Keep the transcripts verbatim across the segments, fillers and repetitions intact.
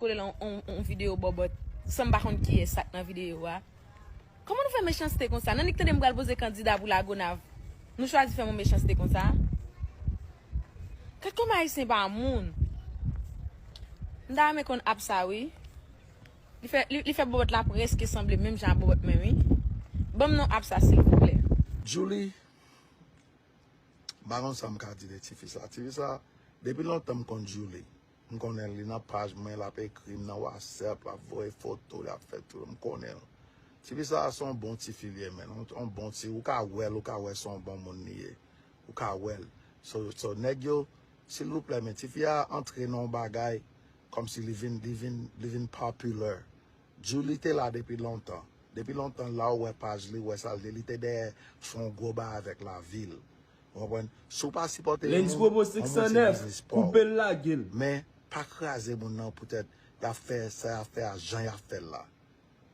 kole lan yon, yon videyo bòbòt, san m pa konn kiyès sa k nan videyo a. Kòman nou fè mechanste konsa? Nan nik tande m pral poze kandida pou Lagonav. Nou chwazi fè m yon mechanste konsa? Gad kòman Ayisyen pa moun. M ta renmen konn app sa, wi. Li fè, li, li fè bòbòt la prèske sanble menm jan ak bòbòt mwen, wi. Ban m non app sa, silvouplè. Djouly, m pa konn sa m ka di de tifi sa. Tifi sa, depi lontan m konn Djouly. M konnen li nan paj mwen, l ap ekri m nan WhatsApp, l ap voye foto, l ap fè tout, m konnen l. Tifi sa a se yon bon tifi li ye, men. Yon, yon bon ti, ou ka wè l, ou ka wè se yon bon moun li ye. Ou ka wè l. So, so nèg yo, silvouplè, men tifi a antre nan yon bagay kòmsi li vin, li vin, li vin popular. Djouly te la depi lontan. Depi lontan, la ou wè paj li, ou wè sa l te, li te dèyè fè yon gwo bagay avèk lavil. Ou konprann? Si w pa sipòte yon moun, yon moun se biznis pa w. Koupe l, lage l. Men, pa kraze moun nan poutèt y ap fè sa y ap fè a jan y ap fè l la.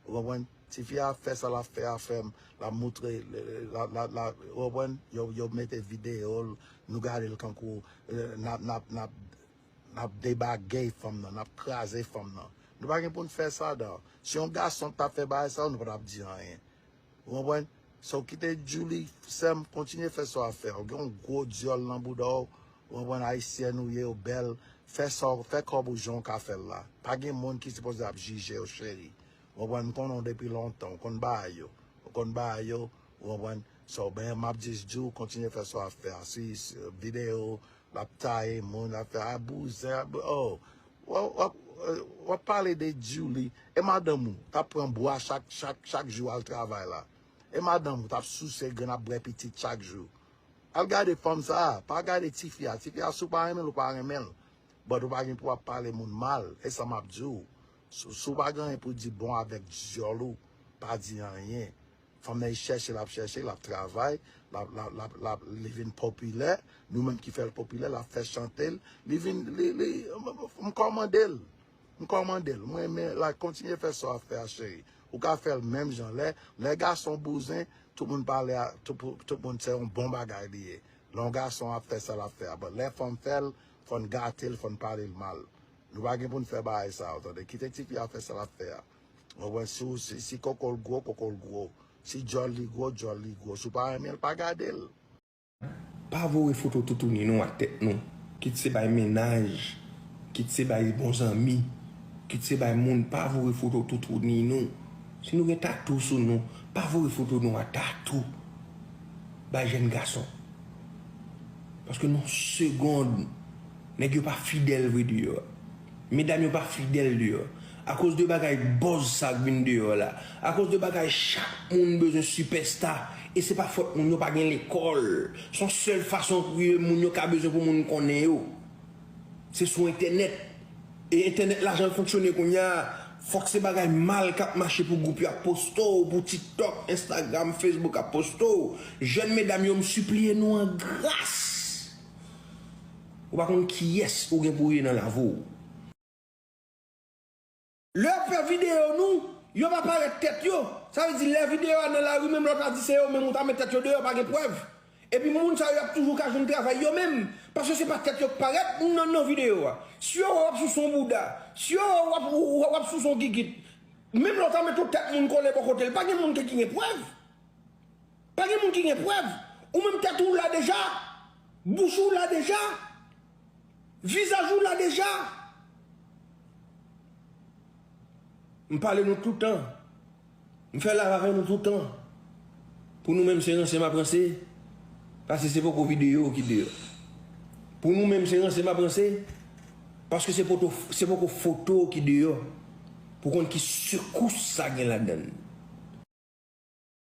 Ou konprann? Tifi a ap fè sa l ap fè a, fè m, l ap moutre, l ap, l ap, l ap, ou konprann? Yo, yo mete videyo l, nou gade l kankou, eh, n ap, n ap, n ap, n ap debagay fanm nan, n ap kraze fanm nan. Nou pa gen pou n fè sa, dan. Si yon gason t ap fè bagay sa yo, nou pa t ap di anyen. Ou konprann? So, kite Djouly, sè m, kontinye fè sa w ap fè. Ou gen yon gwo dyòl nan bouda w. Ou konprann? Ayisyèn ou ye, ou bèl. Fè sa w, fè kòb ou jan w ka fè l la. Pa gen moun ki sipoze ap jije w, cheri. Ou konprann? M konnen w depi lontan. Ou konn bagay yo. Ou konn bagay yo. Ou konprann? So, ben, m ap just di w, kontinye fè sa w ap fè a. Si, si videyo, l ap taye moun, l ap fè a bouzen, a bou-, oh. W ap, w ap, w ap pale de Djouly. E madanm ou, t ap pran bwa chak, chak, chak jou al travay la. E madanm ou, t ap souse grenn, ap bwè pitit chak jou. Al gade fanm sa a, pa gade tifi a. Tifi a, si w pa renmen l, ou pa renmen l. But ou pa gen pou w ap pale moun mal. E sa m ap di w. Si, si w pa gen anyen pou di bon avèk dyòl ou, pa di anyen. Fanm nan, li chèche, l ap chèche, l ap travay, l ap, l ap, l ap, l ap, li vin popilè. Nou menm ki fè l popilè, l ap fè chante l. Li vin, li, li, m, m, m kòmande l. M kòmande l. Mwen, men, la, kontinye fè sa w ap fè a, cheri. Ou ka fè l menm jan. Lè, lè gason bouzen, tout moun pale a, tout, tout moun se yon bon bagay li ye. Lè yon gason ap fè sa l ap fè a. But lè fanm fè l, fò n gate l, fò n pale l mal. Nou pa gen pou n fè bagay sa yo, tande. Kite tifi a fè sa l ap fè a. Ou konprann? Si, si, si koko l gwo, koko l gwo. Si dyòl li gwo, dyòl li gwo. Si w pa renmen l, pa gade l. Pa voye foto toutouni nou ak tèt nou. Kit se bay mennaj, kit se bay bon zanmi, kit se bay moun, pa voye foto toutouni nou. Si nou gen tatou sou nou, pa voye foto nou ak tatou bay jèn gason. Paske nan segonn, nèg yo pa fidèl vre deyò a. Medam yo pa fidèl deyò. Akoz de bagay buzz sa k vin deyò la. Akoz de bagay chak moun bezwen sipèsta. E se pa fòt moun yo pa gen lekòl. Se yon sèl fason pou yo moun yo ka bezwen pou moun konnen yo. Se sou entènèt. E entènèt la jan l fonksyone kounye a, fòk se bagay mal k ap mache pou gwoup yo ap poste w, pou TikTok, Instagram, Facebook ap poste w. Jèn medam yo, m sipliye nou an gras. Ou pa konn kiyès ou gen pou w ye nan lavi w. Lè y ap fè videyo nou, yo pa parèt tèt yo. Sa vle di lè videyo a nan lari, menm lè w ta di se yo menm, ou ta met tèt yo deyò, pa gen prèv. Epi moun sa yo ap toujou ka jwenn travay yo menm. Paske se pa tèt yo k parèt nan, nan videyo a. Si yo wè w ap souse yon bouda, si yo wè w ap, w ap souse yon gigit, menm lè w ta met yon tèt moun kole bò kote l, pa gen moun ki gen prèv. Pa gen moun ki gen prèv. Ou menm tèt ou la deja. Bouch ou la deja. Vizaj ou la deja. M pale nou toutan. M fè live avè nou toutan. Pou nou menm se ranse m ap ranse. Paske se poko videyo ki deyò. Pou nou menm se ranse m ap ranse. Paske se poto, se poko foto ki deyò. Pou konn ki sekous sa gen ladan l.